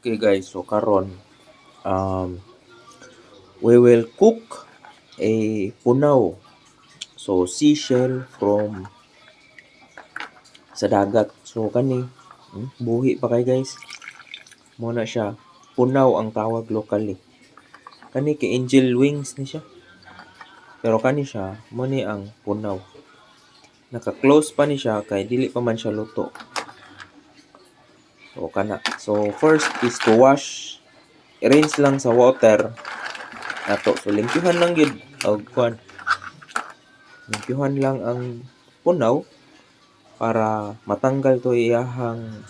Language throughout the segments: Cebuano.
Okay guys, so karon we will cook a punaw. So seashell from sa dagat. So kani buhi pa kay guys. Mo na siya. Punaw ang tawag locally. Kani kay angel wings ni siya. Pero kani siya, mo ni ang punaw. Naka-close pa ni siya kay dili pa man siya luto. So kana. So first is to wash, rinse lang sa water nato. So limpyuhan lang gyud og kuan. Limpyuhan lang ang punaw para matanggal to iyahang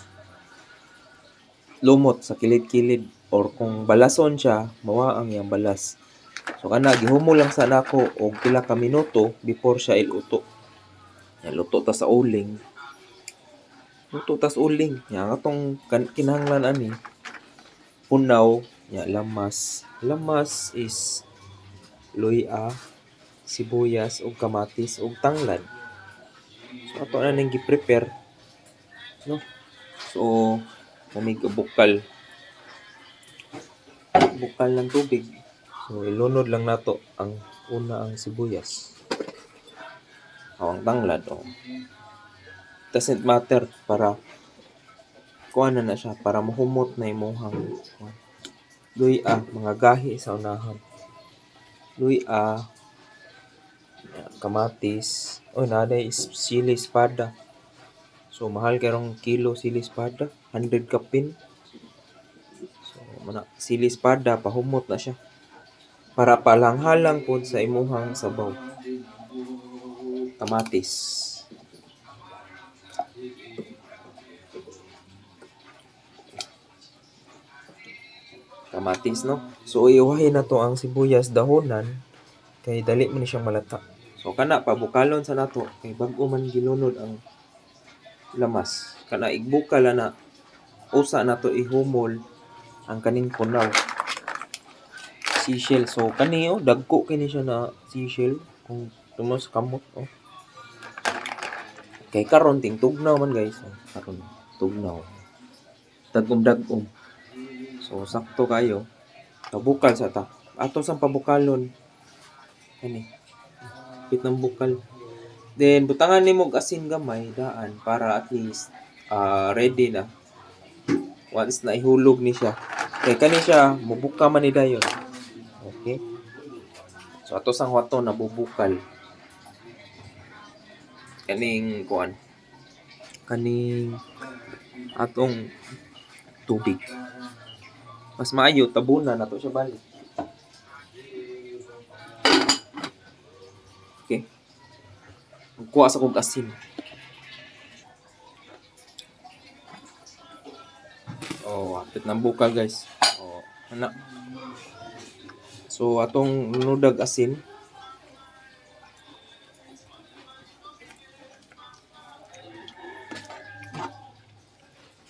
lumot sa kilid-kilid or kung balason siya, mawa ang iyang balas. So kana gihumol lang sa nako og pila ka minuto before siya iluto. Ya, luto ta sa uling. Luto tas uling. Ya, ang atong kinahanglan ani punaw, ya lamas. Lamas is luya, sibuyas ug kamatis ug tanglad. So ato na ning gi-prepare, no? So mamig bukal. Bukal ng tubig. So ilunod lang nato ang una ang sibuyas. O ang tanglad, oh. Doesn't matter para kuan na na siya para mahumot na imuhang kuan. Luya, mga gahi sa unahan. Luya, kamatis, oh naa day sili espada. So mahal karong kilo sili espada, 100 kapin. So mao na sili espada pahumot na siya. Para palanghalang pod sa imuhang sabaw. Kamatis. Kamatis, no? So iuwahin na to ang sibuyas dahonan kay dali man ni siyang malata. So kana pabukalon sa nato kay bag-o man gilunod ang lamas. Kana igbukal na usa nato ihumol ang kaning punaw. Seashell. So kani oh dagko kini siya na seashell kung tumo sa kamot oh. Kay karon ting tugnaw man guys. Oh, karon tugnaw. Dagom-dagom. So sakto kayo. Pabukal sa ta. Ato sang pabukalon. Kani. Pit ng bukal. Then butangan nimo og asin gamay daan para at least ready na. Once na ihulog ni siya. Kay kani siya mubuka man ni dayon. Okay. So ato sang wato nabubukal. Kaning kuan. Kaning atong tubig. Mas maayo tabunan nato siya balik. Okay. Kuha sa kog asin. Oh, hapit ng bukal guys. Oh, ana. So atong lunudag asin.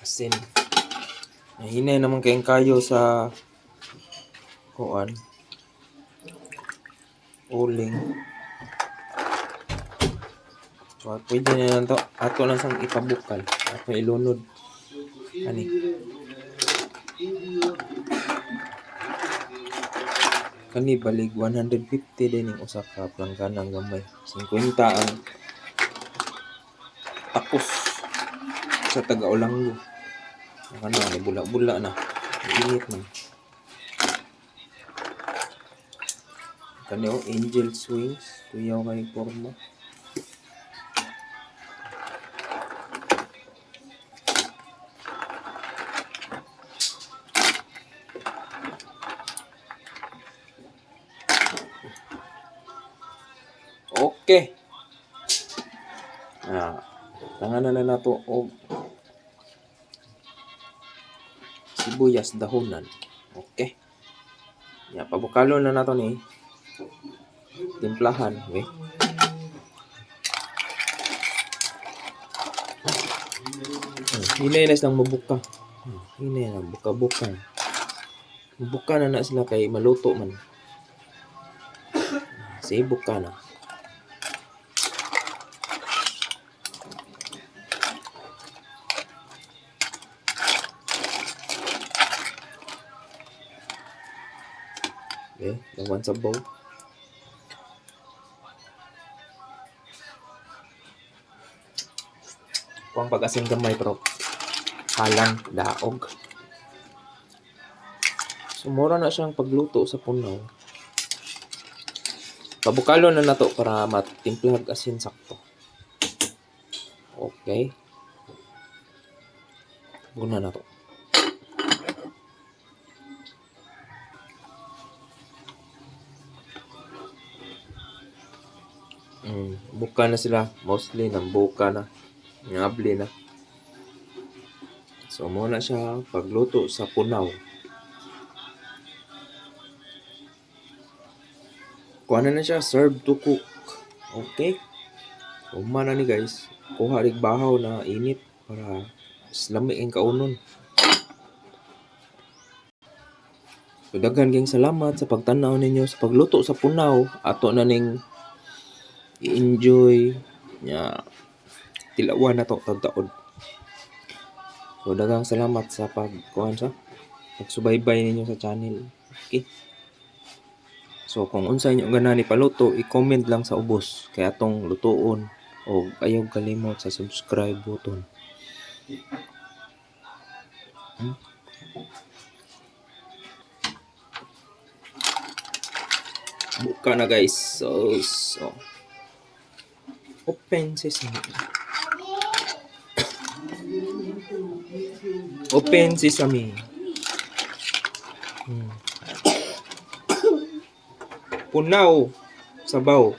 Asin. Nahinay naman kayong kayo sa kuan. Uling. So pwede na lang to. Ato lang sang ipabukal. Ato ilunod. Ani. Kani balig 150 din ning usa ka plangganang gamay. 50 ang takos sa taga-Olango. Ano, bula-bula na. Init man. Kani oh, angel swings. Kuyaw kay forma. Okay. Ah, tanganan na nato og sibuyas dahonan. Okay. Ya, pabukalon na nato ni. Timplahan, okay. Hinay na silang mabuka. Hinay na buka-buka. Buka na na sila kay maluto man. Sige, buka na. Okay, lawan sabaw. Kuang pag-asin gamay pero halang daog. So mura na siyang pagluto sa punaw. Pabukalo na nato para matimplag asin sakto. Okay. Guna na to. Buka na sila. Mostly nang buka na. Ngabli na. So muna siya pagluto sa punaw. Kuha na siya, serve to cook. Okay? Uma na ni, guys. Kuha rig bahaw na init para lami ang kaunon. So daghan kayong salamat sa pagtan-aw ninyo sa pagluto sa punaw. Ato na ning i-enjoy nya, tilawan na to taud. So daghang salamat sa pagkuan sa pagsubaybay ninyo sa channel. Okay. So kung unsa inyo ganahan ipaluto, i-comment lang sa ubos kay atong lutuon o ayaw kalimot sa subscribe button. Buka na, guys. So open sesame. Open sesame. Punaw. Sabaw.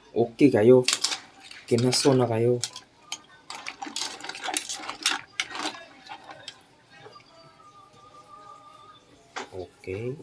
Okay kayo. Kinaso na kayo. Okay.